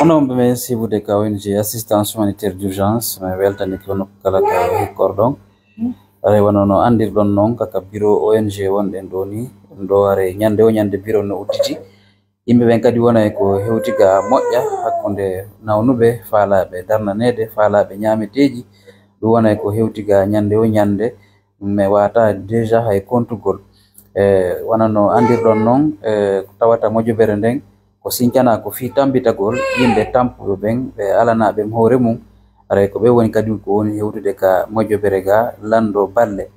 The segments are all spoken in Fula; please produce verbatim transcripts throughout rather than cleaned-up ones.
Onon ɓe men sibude ka O N G Assistance Humanitaire d'Urgence, min weltani ko nokku kala ka hikkorɗon. Aray wano no anndirɗon noon, kaka biro O N G wonɗen ɗo ni, ɗo aray ñande o ñande biro no udditi. Yimɓe ɓen kadi wonay ko hewti ga moƴƴa hakkunde nawnuɓe, faalaaɓe darnaneede, faalaaɓe ñaameteeji. Ɗum wonay ko hewti ga ñande o ñande, mi wata déjà hay kontugol. E, wano no anndirɗon noon, e, tawata mojobere nden ko sincana ko fii tambitagol yimɓe tampuɓe ɓen, ɓe alana ɓen hoore mum. Aray ko ɓe woni kadi ko woni hewtude ka mojobere ga lanndo balle.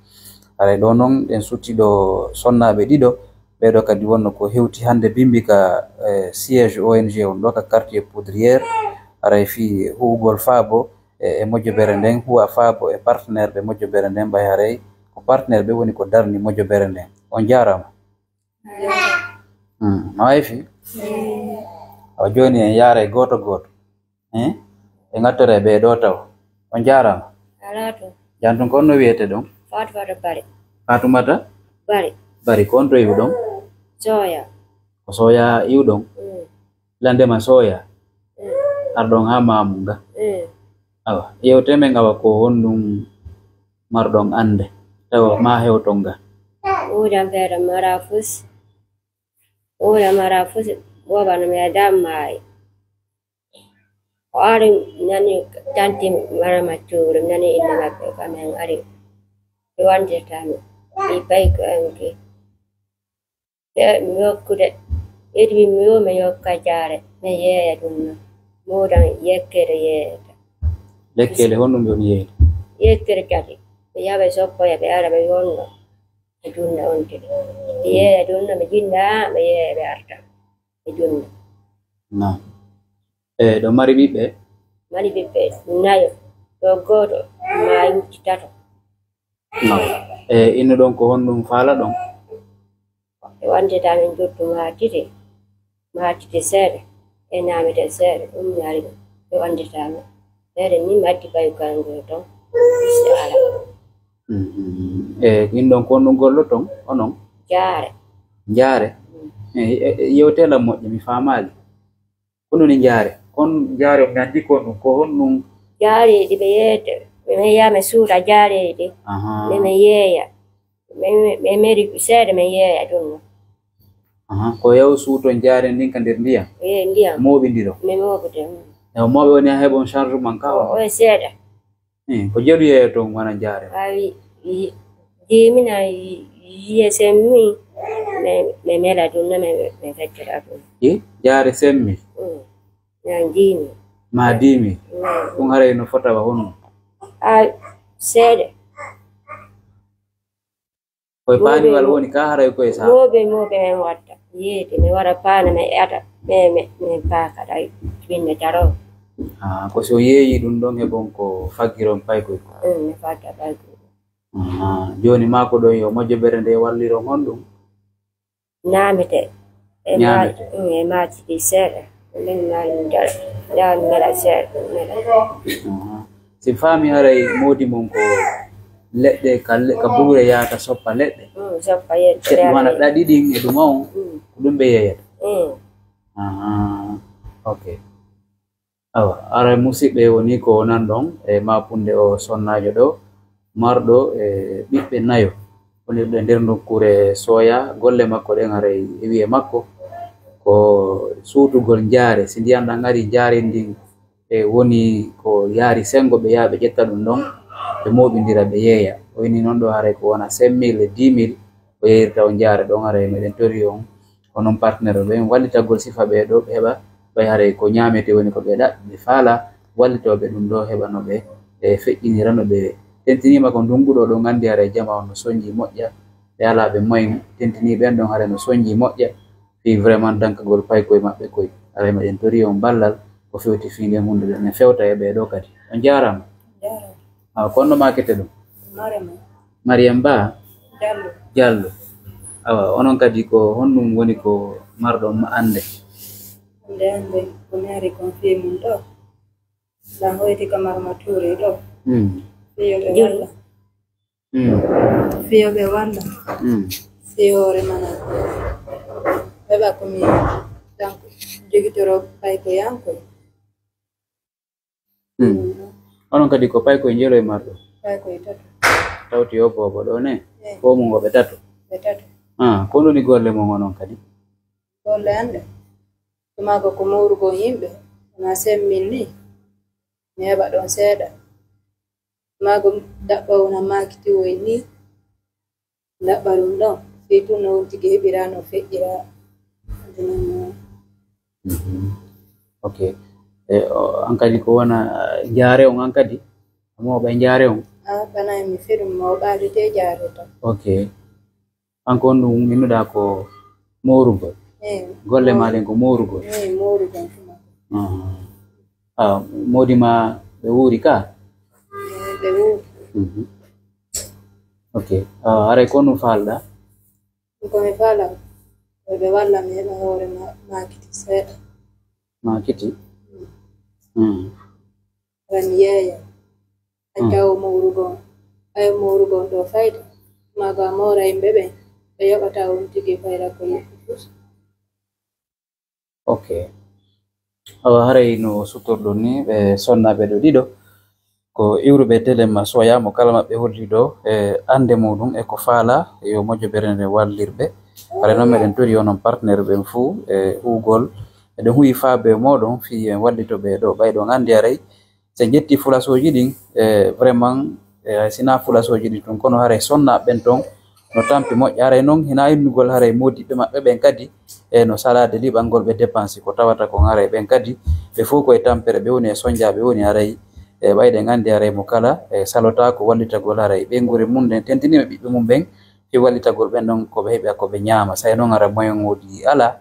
Aray ɗo noon ɗen sutti ɗo sonnaaɓe ɗiɗo, ɓeeɗo kadi wonno ko hewti hannde bimbi ka, e, siège O N G on ɗo ka quartier Poudrière. Aray fii huwugol faabo e, e mojobere nden, huwa faabo e partenaire ɓe mojobere nden, ɓay haray ko partenaire ɓe woni ko darni mojobere nden. On jaaraama. Hmm, no wayfi? Awa jooni en yaaray gooto gooto. Eh? En ngattoray ɓe ɗo taw. On jaaraama. Alaa to. Jantun ko on no wiyete ɗon? Fatumata Bari. Fatumata? Bari. Bari, ko on to iwɗon? Soya. Ko Soya iwɗon? Mm. Landema Soya? Mm. Arɗon haa maamu nga? Mm. Awa, yewte men awa ko honɗum marɗon annde? Tawa ma hewton nga. Wuudan feere mara fus. Wuudan mara fus, booba no mi ada maayi. O ari nani tanti mara ma cuuru, nani innde maɓɓe, kam en ari. Mi wondirta mi. Mi payi ko en ki. Ɓe mi hokkude, ɓe wi mi yo mi hokka jaare, mi yeeya ɗum noon. Muudan yekkere yeeyata. Lekkele honɗum ɓe woni yeeyde? Yekkere tati. Ɓe yaha ɓe soppoya, ɓe ara ɓe wonno. Ɓe dunna on tigi. Ɓe yeeya ɗum noon, ɓe jinna, ɓe yeeya ɓe arta. Ɓe dunna. Naam. E, ɗo mari ɓiɓɓe? Mari ɓiɓɓe nayo. Ɗo gooto, maayi tato. Naam. E, innuɗon ko honɗum faalaɗon? Ɓe wandita min jottu maatide, maatide seeɗa, e naamite seeɗa, ɗum mi ari ɗum. Ɓe wandita min. Feere ni mi addi bayu kanko ton. Si ala. Mm, mm, mm. E, inɗon ko honɗum golloton, onon? Jaare. Jaare? Mm. E, e, e, yewte lan moƴƴa, mi faamaali. Ko ɗum ni jaare. Kon jaare mi anndi ko ɗum, ko honɗum? Jaareeɗi ɓe yeeyata. Ɓe mi yeeya mi suuta jaareeɗi. Aha. Ɓe mi yeeya. Ɓe, ɓe, ɓe meri seeɗa mi yeeya ɗum. Aha. Ko yaw suuton jaare ndin ka nder ndiyam? Ee, ndiyam. Mooɓindiro? Mi mooɓude, mm. Yaw mooɓe woni a heɓon charge man ka? O, o seeɗa. Eh, ko jaru yeeya toon wona jaare? Awi, yi-, jimina yi-, yiye semmi, mi, mi mela ɗum, no mi, mi feccora ɗum. Yi, jaare semmi? Mm. Na jimi. Ma dimi? Mm. Ɗum haray no fota wa honno? A, seeɗa. Koye paaniwal woni ka haray koye saha? Mooɓe, mooɓe men watta. Yeeyde, mi wara paana, mi ata, mi, mi, mi paaka ɗay, ɓinne taro. Ah, ko si o yeeyi ɗum ɗon heɓon ko faggiron paykoy ko? Mm, mi fagga paykoy. Ah, jooni maa ko ɗon yo mojobere nde walliro honɗum? Ñaamete. E ma-, ñaamete. Mm, e maaji ɗi seeɗa. Min ma nda-, nda mela seeɗa, mela. Mhm. Si faami haray moodi mon ko leɗɗe, ka le-, ka buure yaata soppa leɗɗe. Mm, soppa leɗɗe. Seɗɗa wona ɗaɗi ɗin e ɗuma on, mm, ko ɗum ɓe yeeyata. Mm. Aha, ok. Awa, aray musiɓɓe woni ko nan ɗon e maapunde o sonnaajo ɗo, marɗo e ɓiɓɓe nayo. Wonirɓe nder nokkuure Soya, golle makko ɗen haray e wi'e makko ko suutugol njaare. Si ndiyan ɗan ari, njaare ndin e woni ko yaari senngo, ɓe yaha ɓe ƴetta ɗum ɗon, ɓe mooɓindira, ɓe yeeya. O inni noon ɗo haray ko wona cinq mille e dix mille, o yeeyirta o njaare ɗon, haray meɗen tori on. Onon partenaire ɓe, wallitagol sifa ɓe ɗo, ɓe heɓa, ɓay haray ko ñaamete woni ko ɓe ɗa-, ɓe faala, wallitooɓe ɗum ɗo heɓa no ɓe, ɓe feƴƴinira, no ɓe tentiniima ko ndungu ɗo, ɗo nganndi haray jama on no sonji moƴƴa, ɓe alaa ɓe moyen, tentini ɓen ɗon haray no sonji moƴƴa, fii vraiment dankagol paykoy maɓɓe koy. Haray meɗen tori on ballal, ko fewti fii nden huunde ɗo, ne fewta e ɓe ɗo kadi. On jaaraama. Jaaraama. Awa, ko honno maakete ɗum? Marema. Mariam Ba? Jallo. Jallo. Awa, onon kadi ko honɗum woni ko marɗon ma-, annde? Annde, annde, ko mi ari kon fii mum ɗo. Nda hoyti ko Marma Tuuri ɗo. Mm. Fiyo ɓe walla. Mm. Fiyo ɓe walla. Mm. Fiyoore mana. Heɓa ko mi tan jogitoro payko yanko. Hmm. Onon kadi ko paykoye njeelo e marɗo? Paykoye tato. Tawti yo boobo ɗo ne? Eh. Ko mum ngo ɓe tato? Ɓe tato. Ah, ko ɗoni golle mon onon kadi? Golle an ɗe? Tuma ko ko mowrugol yimɓe, wona semmin ni. Mi heɓa ɗon seeɗa. Maa ko daɓɓa wona maakiti woy ni. Daɓɓa ɗum ɗon. Fii tun no on tigi heɓira no feƴƴira. Aduna mo. Mhm. Ok. E, o, an kadi ko wona, ah, jaare on an kadi? Mo ɓe jaare on? Ah, bana mi feɗum mo ɓaade te jaare tan. Ok. An ko on ɗum innuɗaa ko moorugol? Eh, golle maa ɗen ko moorugol? Eh, moorugol tuma. Ah. Ah, moodi ma ɓe wuuri ka? Eh, ɓe wuuri. Mhm. Ok. Ah, haray ko on ɗum faalɗaa? Ko mi faala, ko ɓe walla mi heɓa hoore ma-, maakiti seeɗa. Maakiti? Mm. Mm. Ran yeeya. Acca o mowrugo, ay mowrugo ɗo fayda. Maaga a moora yimɓe ɓen, ɓe yoɓata on tigi fayda ko yiɗi fus. Ok. Awa haray no suttorɗon ni, ɓe sonnaaɓe ɗo ɗiɗo. Ko iwruɓe Telema Soya mo kala maɓɓe holli ɗo, e annde muɗum e ko faala, yo moƴƴo ɓernde wallirɓe. Haray noon meɗen tori onon partenaire ɓen fuu, e huugol. Eɗen huuyi faabe mooɗon fii en wallito ɓe ɗo. Ɓay ɗon anndi haray si en ƴetti fulasooji ɗin, e, vraiment, e, si naa fulasooji ɗin tun, kono haray sonnaaɓe ɓen ton no tampi moƴƴa. Haray non, hinaa innugol haray moodiɓɓe maɓɓe ɓen kadi, e, no salaade liɓangol ɓe dépense ko tawata kon haray ɓen kadi, ɓe fof ko e tampere ɓe woni, e sonjaaɓe woni haray, e, ɓay ɗen anndi haray mo kala, e, salotaako wallitagol haray ɓeynguure mum nden, tentiniiɓe ɓiɓɓe mum ɓen, fii wallitagol ɓen ɗon ko ɓe heɓi ko ɓe ñaama. Say non hara moyen ŋooji alaa,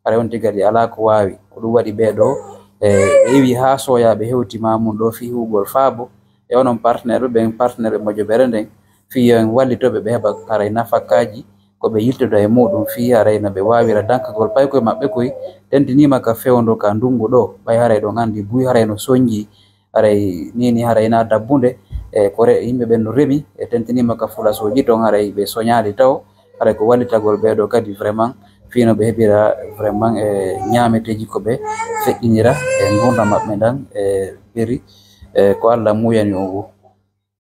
haray on tigi kadi alaa ko waawi. Ko ɗum waɗi ɓee ɗoo, e, ɓe iwi haa sooyaa ɓe hewti ma mum ɗoo fii huugol faabo. E onon partenaire ɓen, partenaire ɓe moƴƴo ɓere nden, fii yo en wallito ɓe, ɓe heɓa haray nafakaaji ko ɓe yiltoda e muɗum, fii haray no ɓe waawira dankagol paykoye maɓɓe koy. Tentiniima ka fewndo ka ndunngu ɗoo, ɓay haray ɗon anndi buy haray no sonji, haray nii nii haray na dabbunde, e ko re-, yimɓe ɓen no remi, e tentiniima ka fulasooji ton haray ɓe soñaali taw, haray ko wallitagol ɓee ɗoo kadi vraiment, fii no ɓe heɓira vraiment e ñaameteeji ko ɓe feƴƴinira e nguurndam maɓɓe ndan e beri, e ko Alla muuyani on woo.